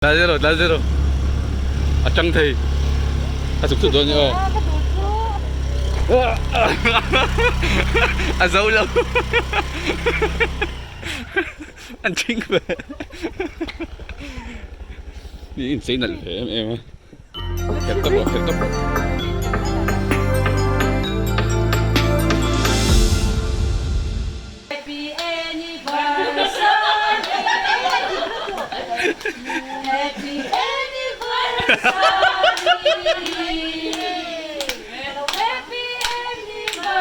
Tlai zero, tlai zero. A tang thei. A chuk chuk dawn ni aw. A zo lo. An ching ve. Ni in chei nalh ve em em a. Kherh tawp rawh, kherh tawp rawh. Happy anniversary Happy anniversary Happy anniversary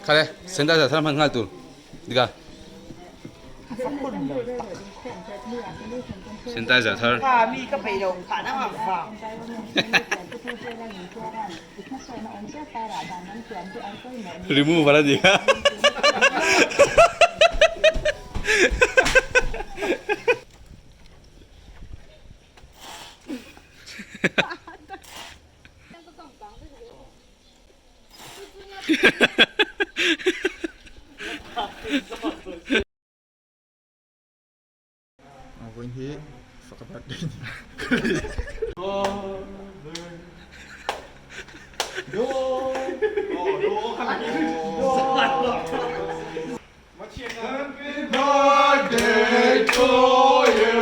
Khale sanitizer thar hman nghal tur dika sanitizer thar Remover a ni a. Vawiin hi faka birthday ni. Happy birthday to you.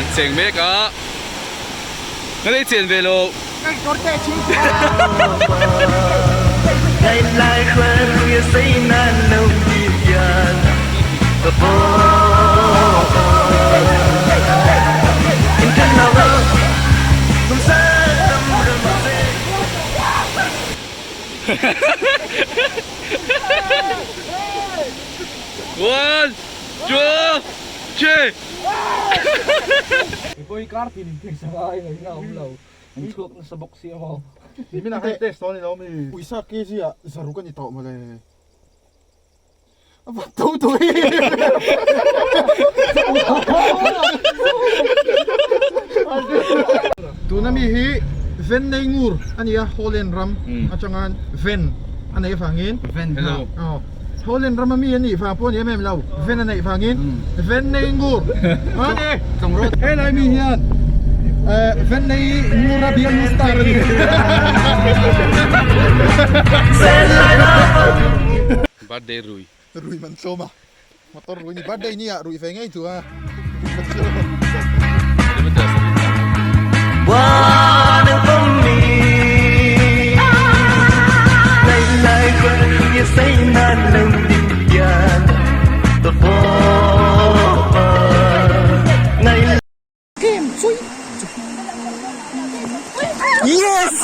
An cheng mek a, ka lei chen ve lo. One, two, three. Mipui kar tin in tih sak a ingaih na awm lo an chhuak nasa bawk si emaw. Nimin ah khan test dawn ilo mi. Uisa kg ah zaruk a ni tawh mawle. A va to to hi. Tuna mi hi Ven nei ngur a nia Holland ram atanga Ven a neih avangin Ven Hello. Aw Holland rama mi a nih vang pawh a ni em em lo Ven a neih vangin Ven nei ngur a ni helai mi hian Ven nei ngur a bialnu star a ni. Birthday rui. Rui man tlawm a. Motor rui ni birthday ni ah rui ve ngei tu a. Yes!